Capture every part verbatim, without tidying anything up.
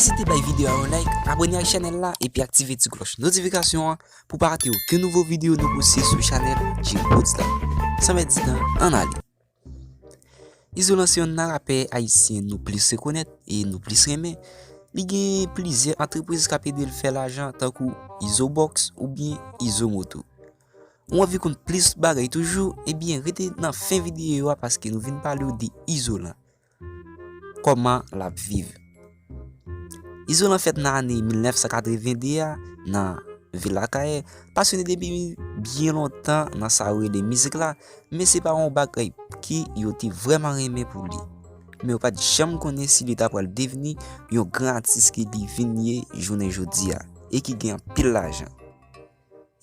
Site bay videyo a yon like, abòne ak chanèl la epi aktive ti klòch notifikasyon an pou pa rate okenn nouvo videyo nou poste sou chanèl J-Roots la. San pèdi tan, ann ale. Izolan se yonn nan rapè ayisyen nou plis rekonèt e nou plis renmen. Li gen plizyè antrepriz k ap ede l fè lajan tankou Izobox oubyen Izomoto. Ou anvi konn plis bagay toujou? Ebyen, rete nan fen videyo a paske nou vin pale w de Izolan. Kòman l ap viv? Izolan fèt nan ane mil nèf san katreven de a nan vil Akayè. Pasyone depi byen lontan nan sa yo rele mizik la, men se pa yon bagay ke yo te vrèman renmen pou li. Men yo pa t janm konnen si li ta pral devni yon gran atis ke li vin ye jounen jodi a e ki gen anpil lajan.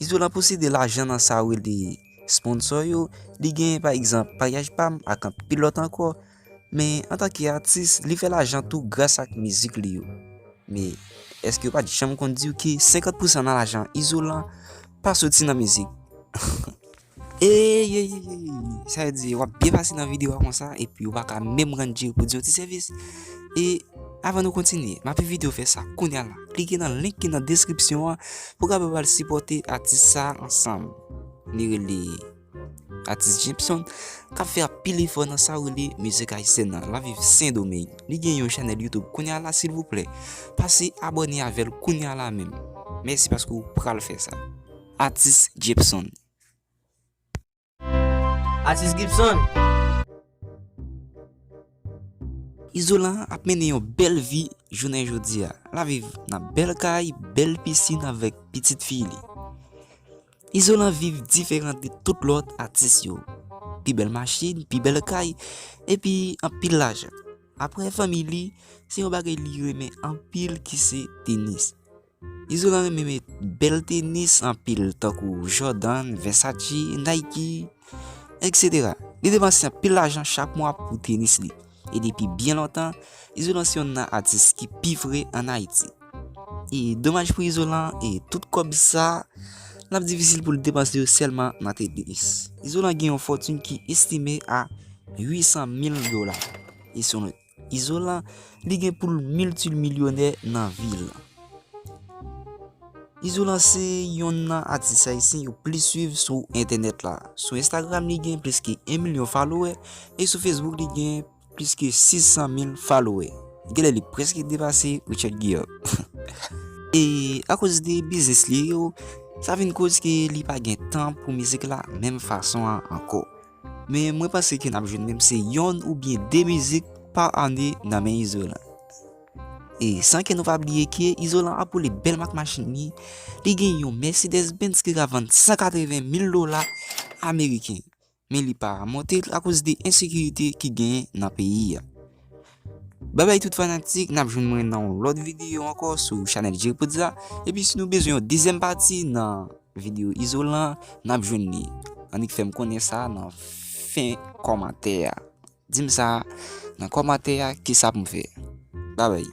Izolan posede lajan nan sa yo rele sponsò yo. Li gen, pa egzanp, Paryaj Pa M ak anpil lòt ankò. Men antanke atis, li fè lajan tou gras ak mizik li yo. Men èske yo pa t janm konn di w ke senkant pousan nan lajan Izolan pa soti nan mizik? Ey, ey, ey, ey, sa vle di w ap byen pase nan videyo a konsa epi w pa ka menm rann J-Roots yon ti sèvis? E avan nou kontinye, m ap envite w fè sa kounye a la. Klike nan link ki nan deskripsyon an pou w kapab al sipòte atis sa ansanm. Li rele atis Jepson, k ap fè anpil efò nan sa yo rele mizik ayisyèn nan. L ap viv Sendomeng. Li gen yon chanèl YouTube kounye a la, silvouplè. Pase abòne avè l kounye a la menm. Mèsi paske w pral fè sa. Atis Jepson. Atis Gibson. Izolan ap mennen yon bèl vi jounen jodi a. L ap viv nan bèl kay, bèl pisin avèk pitit fi li. Izolan viv diferan de tout lòt atis yo. Pi bèl machin, pi bèl kay, epi anpil lajan. Apre fanmi li, se yon bagay li renmen anpil ki se tenis. Izolan renmen met bèl tenis anpil tankou Jordan, Versace, Nike, et cetera. Li depanse anpil lajan chak mwa pou tenis li. E depi byen lontan, Izolan se yonn nan atis ki pi fre ann Ayiti. E domaj pou Izolan, e tout kòb sa, l ap difisil pou l depanse yo sèlman nan tenis. Izolan gen yon fòtin ki estime a uit san mil dola. E selon Izolan, li gen pou l miltimilyonè nan vi l. Izolan se yonn nan atis ayisyen yo plis swiv sou entènèt la. Sou Instagram, li gen plis ke en milyon followè, e sou Facebook, li gen plis ke sis san mil followè. Genlè li prèske depase Richard Guillaume. E akoz de biznis li yo, sa vin koz ke li pa gen tan pou mizik la menm fason an ankò. Men mwen panse ke n ap jwenn menm se yonn oubyen de mizik pa ane nan men Izolan. E san ke nou pa bliye ke Izolan ap woule bèl mak machin li, li gen yon Mercedes Benz ki ka vann san katreven mil dola ameriken. Men li pa monte l akoz de ensekirite ki genyen nan peyi a. Babay tout fanatik, n ap jwenn mwen nan yon lòt videyo ankò sou chanèl J-Roots la. Epi si nou bezwen yon dezyèm pati nan videyo Izolan, n ap jwenn li. Annik fè m konnen sa nan fen kòmantè a. Di m sa nan kòmantè a, kisa pou m fè. Babay.